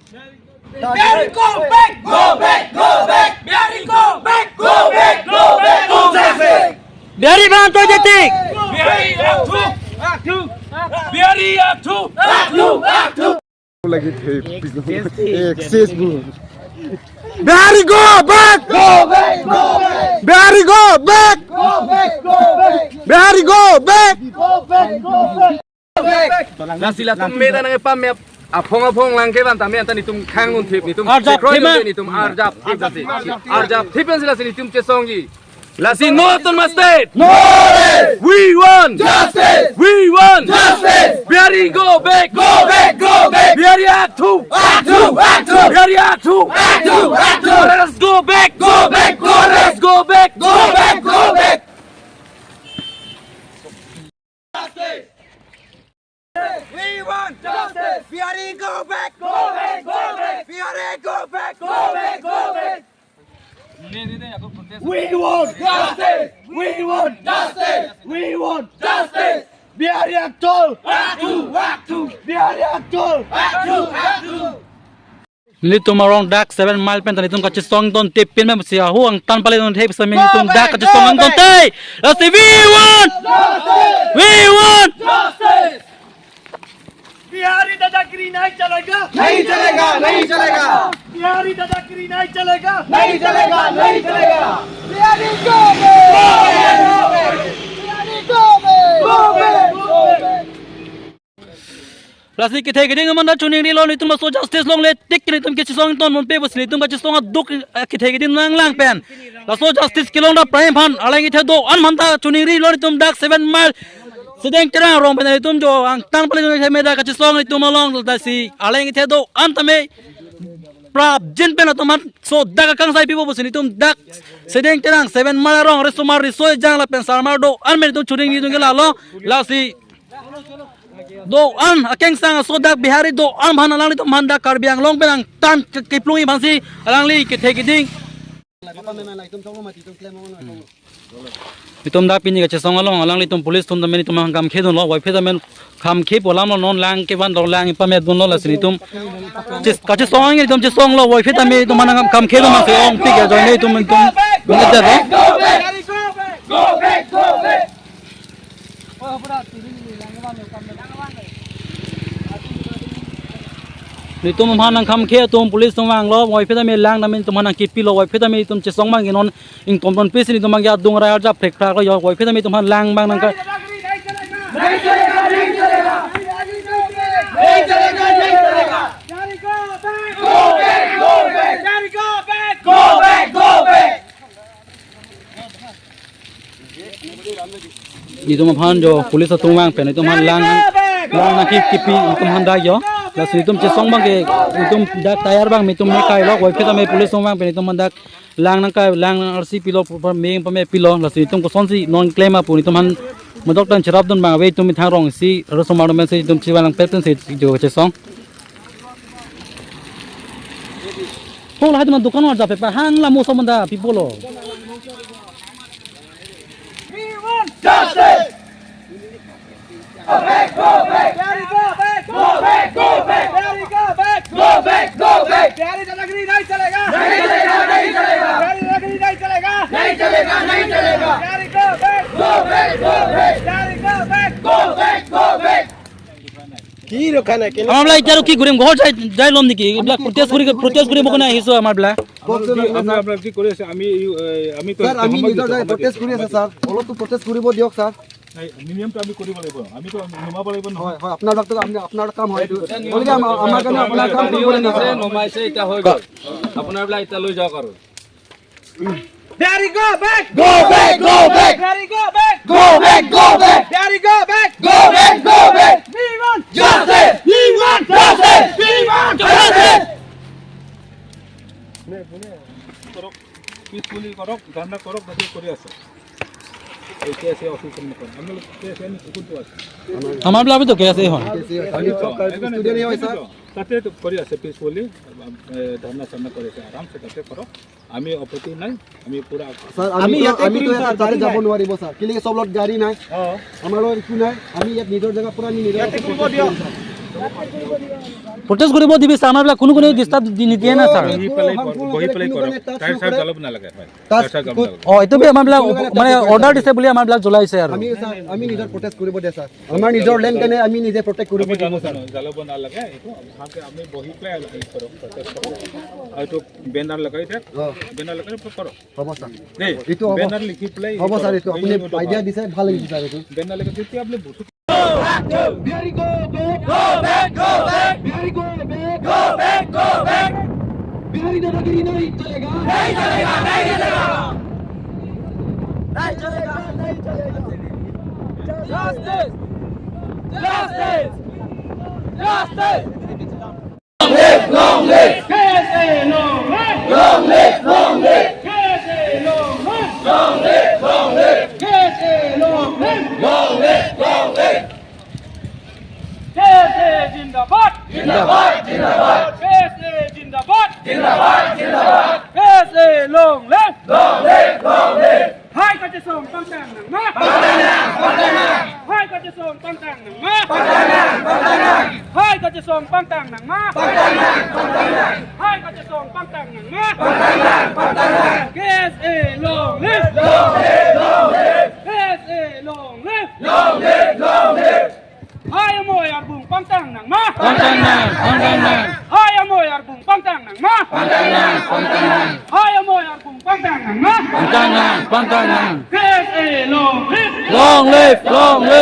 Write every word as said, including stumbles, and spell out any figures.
Bihari, go back! Go back! Go back! Bihari, go back! Go back! Go back! Go back! Bihari bhante jete! Bihari athu! Athu! Bihari athu! Athu! Athu! Lagi tape. Excess bu. Bihari, go back! Go back! Go back! Bihari, go back! Go back! Go back! Bihari, go back! Go back! Go back! Lasi latum meda nangpamep aphong aphong lang ke banta me anta netum khang un thip, netum arjap chekroi thip, netum arjap thip lasi. Arjap thip pensi lasi netum chesongji. Lasi no autonomous state. No rest. We want justice. We want justice. Bihari, go back. Go back, go back. Bihari athu. Athu, athu. Bihari athu. Athu, athu. Let us go back. Go back, go back. Let us go back. Go back, go back. Justice! We want justice! Bihari, go back! Go back! Go back! Bihari, go back! Go back! Go back! We want justice! We want justice! We want justice! Bihari athu! Athu! Athu! Bihari athu! Athu! Athu! Nelitum arong dak seven mile pen ta nelitum kachesong ton tepin mem si ahu angtan pale ton thep sami nelitum dak kachesong angton te. Lasi we want! We want! Justice! Bihari दादागिरी नहीं चलेगा। नहीं चलेगा, नहीं चलेगा। बिहारी दादागिरी नहीं चलेगा। नहीं चलेगा, नहीं चलेगा। Bihari go back! Go back! Bihari go back! Go back! Go back! Lasi kethe keding manda chuning rilo nelitum laso justice longle tik nelitum kachesong ton monpe pusi nelitum kachesong aduk, eh, kethe keding nanglang pen. Laso justice kelong da prime phan arleng kethe do-an manda chuning rilo nelitum dak seven mile Sedeng Terang arong pen nelitum jo angtan pale nelitum meda kachesong nelitum along lasi arleng kethe do-an tame prapjin pen atum han so dak akangsai pipo pusi nelitum dak Sedeng Terang seven mile arong resomar riso ejang lapen sarmar do-an pen nelitum chuning nelitum ke lalo lasi do-an akengsang aso dak Bihari do-an aphan alanglitum aphan dak Karbi Anglong pen angtan ke-, keplung aphansi alangli kethe keding. Nelitum dak pini kachesong along alanglitum police atum tame nelitum aphan kam khedunlo, wai phe tame kam khepo alam lo non lang kevan dong lang pamet dunlo lasi nelitum ches-, kachesong nelitum chesonglo, wai phe tame nelitum aphan kam khedun masi ongpik ajoine nelitum nelitum nelitum. Nelitum aphan nangkhamkhe atum police atum vanglo, wai phe tame lang tame nelitum aphan nangkipilo, wai phe tame nelitum chesong abang ke non ingtom ton pisi nelitum abang ke adung rai arjap phrek phrak lo yo, wai phe tame nelitum aphan lang abang nangka. Nelitum aphan jo police atum vang pen nelitum aphan lang lang nangki kipi nelitum aphan dak yo. Lasi nelitum chesong abang ke nelitum dak tayar abang nelitum me kailo, wai phe tame police atum vang pen nelitum aphan dak lang nangkai lang nang R C pilo pu-, pa meng pame pilo lasi nelitum kosonsi non claim apu nelitum aphan medok tan cherapdun abang ave nelitum methang arong si resomar men si nelitum chivan lang pet pen si jo chesong. Ho lahai teman dukan warja paper hang la mo somanda people lo. We want justice! Go back, go back! Bihari, go back! Go back, go back! Bihari, go back! Go back, go back! Bihari दादागिरी नहीं चलेगा। नहीं चलेगा, नहीं चलेगा। बिहारी दादागिरी नहीं चलेगा। नहीं चलेगा, नहीं चलेगा। Bihari go back। Go back, go back। Bihari go back। Go back, go back। কি ৰখা নাই? কেনে- আমাৰ বোলে এতিয়া আৰু কি কৰিম? ঘৰ যাই, যাই ল'ম নেকি? এইবিলাক protest কৰি, protest কৰিব কাৰণে আহিছো আমাৰ বোলে। কওকচোন, আমি, ছাৰ। আমি, আপোনালোকে কি কৰি আছে? আমি, এই, এ, আমি তো ছাৰ, আমি সময় নিজৰ দিছো, জেগাত সময় protest দিছো, কৰি আছে, সময় ছাৰ। দিছো। অলপতো protest কৰিব দিয়ক, ছাৰ। নাই, নিয়মটো আমি কৰিব লাগিব। আমিতো নমাব লাগিব নহয়। হয়, হয়, আপোনালোকতো আমি, আপোনাৰ কাম হয় এইটো। গতিকে আমাৰ, আমাৰ কাৰণে আপোনাৰ কাম কৰিব লাগিব। নমাইছে, এতিয়া হৈ গ'ল। আপোনাৰ বোলে এতিয়া লৈ যাওক আৰু। Bihari, go back! Go back, go back! Bihari, go back! Go back, go back! Bihari, go back! Go back, go back! We want justice! We want justice! We want justice! কৰক, পিচফুলি কৰক, ধৰ্ণা কৰক, বাকী কৰি আছে। এই কে এছ এ অফিচৰ মুখত। আপোনালোক কে এছ এ কোনটো আছে? আমাৰ বোলে আমি তো কে এছ এ হয়। আমি সব student হয়, ছাৰ। তাতে তো কৰি আছে পিচফুলি, এ, ধৰ্ণা চৰ্ণা কৰি আছে, আৰামছে তাতে কৰক। আমি আপত্তি নাই, আমি পুৰা ছাৰ, আমি আমি তো, ইয়াতে আমি তো কৰিম, ইয়াতে ছাৰ, গাড়ী গাড়ী যাব নাই। নোৱাৰিব, ছাৰ। কেলে সব লগত গাড়ী নাই? অ। আমাৰ লগত একো নাই। আমি ইয়াত নিজৰ জেগা পুৰা আমি নিজৰ ইয়াতে office কৰিব দিয়ক। কৰিম, ছাৰ। প্ৰটেষ্ট কৰিব দিবি ছাৰ, আমাৰ বিলাক কোনো কোনো ডিষ্টাৰ্ব দি নিদিয়ে না ছাৰ। বহি পেলাই কৰ-, বহি পেলাই কৰক। তাইৰ ছাৰ জ্বলাব নালাগে, হয়। তাইৰ ছাৰ জ্বলাব নালাগে। অ, এইটো বি আমাৰ বিলাক মানে অৰ্ডাৰ দিছে বুলি আমাৰ বিলাক জ্বলাইছে আৰু। আমি ছাৰ, আমি নিজৰ প্ৰটেষ্ট কৰিব দে ছাৰ। আমাৰ নিজৰ লেণ্ড কাৰণে আমি নিজে প্ৰটেষ্ট কৰিব আপুনি দিব ছাৰ। জ্বলাব নালাগে, এইটো ভালকে আমি বহি পেলাই হেৰি কৰক, প্ৰটেষ্ট কৰক। আৰু এইটো বেনাৰ লগাই দিয়ক। অ। বেনাৰ লগাই দিয়ক, কৰক। হ'ব ছাৰ। দেই, এইটো হ'ব। বেনাৰ লিখি পেলাই হ'ব ছাৰ, এইটো আপুনি আইডিয়া দিছে, ভাল লাগিছে ছাৰ এইটো। বেনাৰ লগাই, যেতিয়া আপুনি বস্তু Bihari, go back, go back, go back। Bihari, go back, go back, go back। Bihari दादागिरी नहीं चलेगा, नहीं चलेगा, नहीं चलेगा। नहीं चलेगा, नहीं चलेगा। Justice! Justice! Justice! Long live, long live! K S A long live! Long live, long live! K S A long live! Long live, long live! K S A long live! Long live, long live! K S A zindabad! Zindabad, zindabad! K S A zindabad! Zindabad, zindabad! K S A long live! Long live, long live! Hai kachesong pangtang nangma! Pangtang nang, pangtang nang! Hai kachesong pangtang nangma! Pangtang nang, pangtang nang! Hai kachesong pangtang nangma! Pangtang nang, pangtang nang! Hai kachesong pangtang nangma! Pangtang nang, pangtang nang! K S A long live! Long live, long live! K S A long live! Long live, long live! Hai amoi arbung pangtang nangma! Pangtang nang, pangtang nang! Hai amoi arbung pangtang nangma! Pangtang nang, pangtang nang! Hai amoi arbung pangtang nangma! Pangtang nang, pangtang nang! K S A long live! Long live, long live!